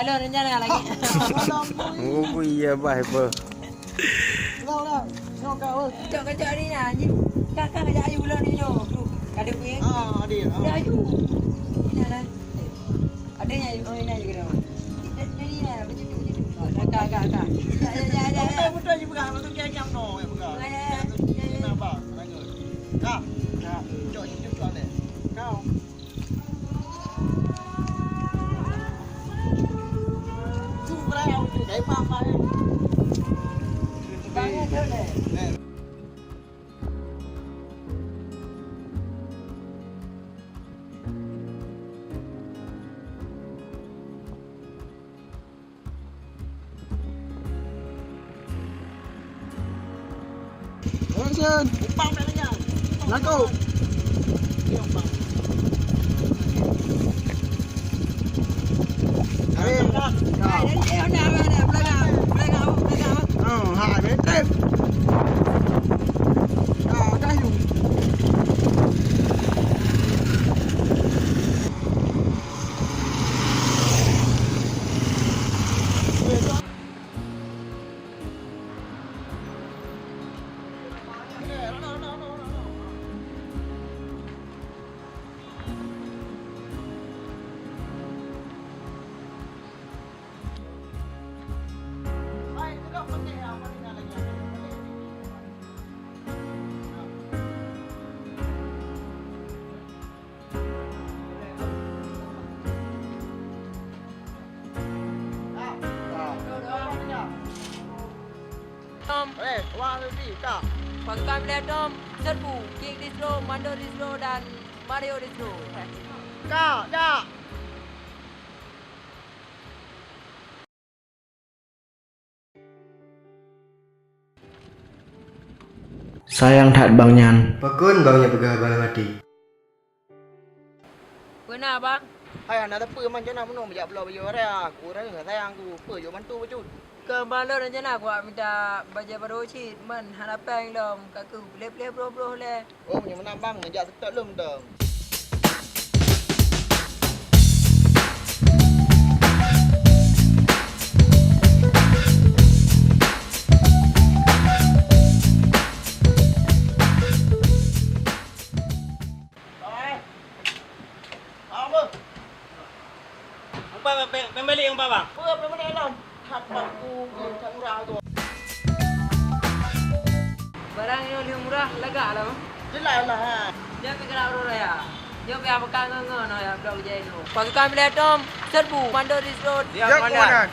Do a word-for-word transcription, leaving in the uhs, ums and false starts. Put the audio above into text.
Halo, rencana lagi. Oh, iya, bah, apa? Ulang, ulang. Nyoe ka, weh. Cok, cok, ni nah, ni. Ka, ka, ka, ayu ulang ni, nyoe. Tu, kadu ni. Ah, ada, ah. Dah ayu. Ni nah, nah. Ada yang ayu, oh, ni nah, ayu kena. Ni, ni, ni nah, macam tu, macam tu. Ka, ka, ka, ka. Ya, ya, ya, ya, ya. Betul, betul, you pegang. Lepas tu, kiam-kiam, no, you pegang. Ya, ya, ya, ya, ya. Kenapa? Lanjut. Ka. Ka. Cok, you cok, cok, deh. Kau. Action. Langsung. Hai. Oh, hai, betul. Ah, dah yuk. Tom. Eh, wah, Ludi, ka. Pasukan Tom, serbu, King Disro, Mando Disro, dan Mario Disro. Ka, dah. Sayang that bang nyan. Pakon bang nyan peugah bak lam até? Peue na, bang? Hai, hana sapeue, man, rencana meunoe meujak bloe bajèe raya. Ku raya sayang ku, peue jok mantu bacut. Keu bang lôn rencana ku mita bajèe baru cit, man hana péng lom, ka keuh lhèe-lhèe broh-broh lé. Oh, meunyoe meunan bang, neujak seutôt lom dong. Bang, bang, bang, bang, balik, bang, bang. Peue, peue, peue, bang? That bang ku, that murah tu. Barang nyoe lheueh murah, lagak lah, bang. Jeulaih lah, ha. Nyoe pih keunan uroe raya. Nyoe pih beukong ngon-ngon, ya, blok jai nyoe. Pasukan Tom, serbu, Mando Disro. Ya, komandan.